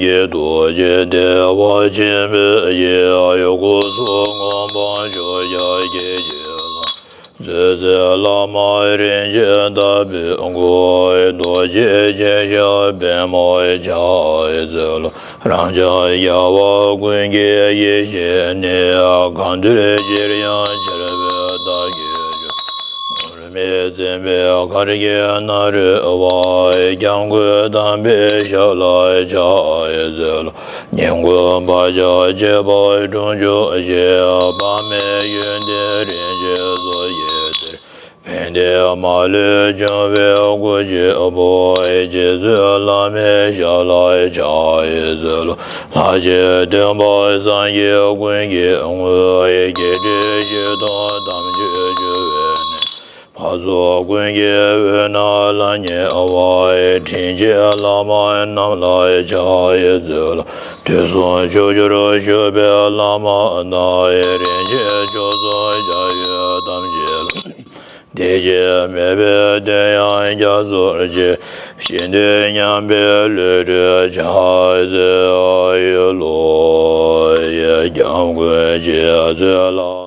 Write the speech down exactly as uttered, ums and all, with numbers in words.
ཀྱི་རྡོ་རྗེ་བདེ་བ་ཆེན་པོའི་ཡེ་ཤེས་སྐུ་གསུང་ངོ་མ་མཆོག་རྒྱ་སྐྱེད་ཀྱི་ལམ། བརྩེ་གསུམ་བླ་མ་རིན་ཆེན་ལྟ་བུའི་སྐུ། རྡོ་རྗེ་འཆང་ཞབས་པདྨ་ཕྱག་འཚལ་ལོ། རང་ཅག་རྒྱལ་བ་ཀུན་གྱི་ཡེ་ཤེས་ནི། གང་འདུལ་ཅིར་ཡང་འཆར་བའི་བདག་གི་ཆོས། མེད་བཙན་པོའི་གར་གྱིས་མ་རོལ་བ། སྐྱབས་མགོན་དམ་པའི་ཞབས་ལ་ཕྱག་འཚལ་ལོ། ཉིད་མགོན་བག་ཆགས་བཅས་པ་དྲུངས་འཇོམས་ཤིང་། དཔག་མེད་ཡོན་ཏན་རིན་ཆེན་གསོག་བཞེས་ཚེ། ཕན་བདེ་མ་ལུས་འབྱུང་བའི་སྐུ་གཅིག་པུ། རྗེ་བཙུན་བླ་མའི་ཞབས་ལ་ཕྱག་འཚལ་ལོ། ལྷ་ཞིང་སྟོན་པ་སངས་རྒྱས་ཀུན་གྱི་དངོས། བརྒྱད་ཁྲི་བཞི་སྟོང་དམ་ཆོས་སྤྱོད་པའི་གནས། འཕགས་ཚོགས་ཀུན་གྱི་དབུས་ན་ལྷང་ངེ་བ། དྲིན་ཅན་བླ་མ་རྣམས་ལ་ཕྱག་འཚལ་ལོ། དུས་གསུམ་ཕྱོགས་བཅུར་བཞུགས་པའི་བླ་མ་དང་། རིན་ཆེན་མཆོག་གསུམ་ཞབས་ཡོན་ཐམས་ཅད་ལ། དེ་ཕྱིར་མོས་པའི་དོན་ཡང་རྒྱ་མཚོར་སྐྱེས། ཤིན་ཏུ་མཉམ་པའི་བློ་གྲོས་ཕྱག་འཚལ་ལོ། སྐྱབས་མགོན་རྗེ་བཙུན་ལ།